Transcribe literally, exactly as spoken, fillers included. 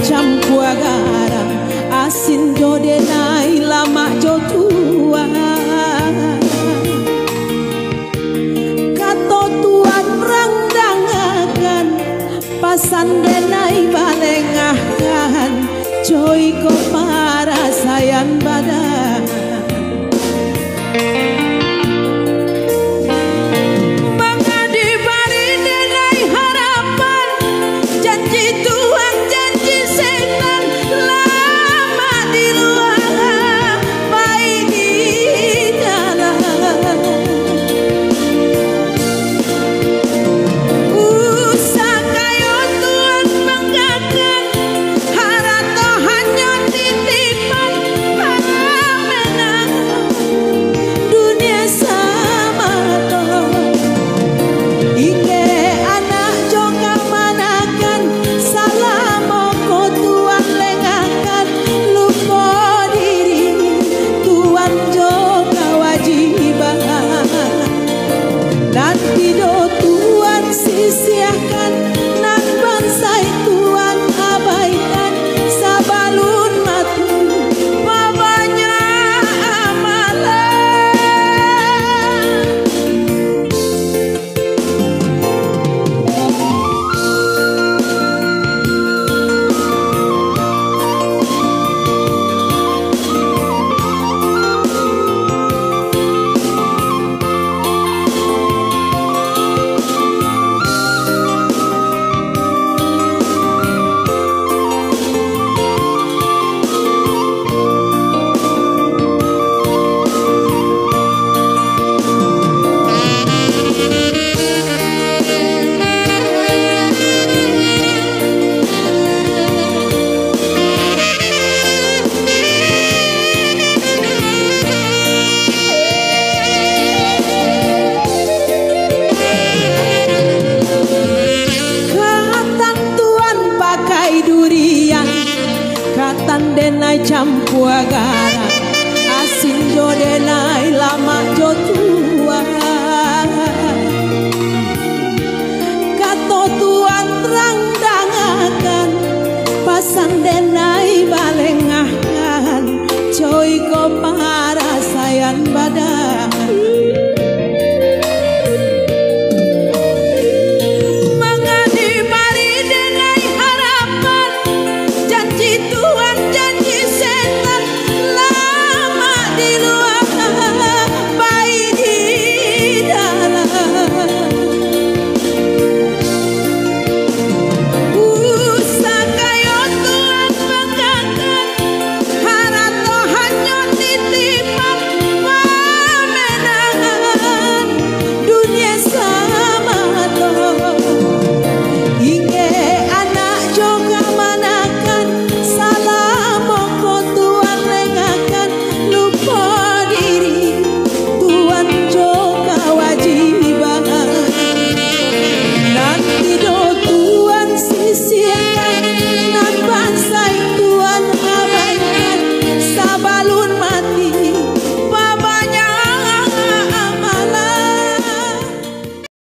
campua garam, asin jo denai, lamak jo tuang. Kato tuan rang dangakan, pasan denai balengahkan, co iko parasaian badan. Manga dibari denai harapan, janji tuan, janji setan, lamak di lua, pai di dalam. Usah kayo tuan manggakan, harato hanyo titipan, pamenang dunia samato. Ingek anak jo kamanakan, salamo ko tuan lengahkan, lupo diri tuan jo kawajiban. Nan tido tuan sisiahkan, nan bansai tuan abaikan, sabalun mati babanyak amalan. Katan tuan pakai durian, katan denai campua garam, asin jo denai, lamak jo tuang. Kato tuan rang dangakan, pasan denai balengahkan, co iko parasaian badan.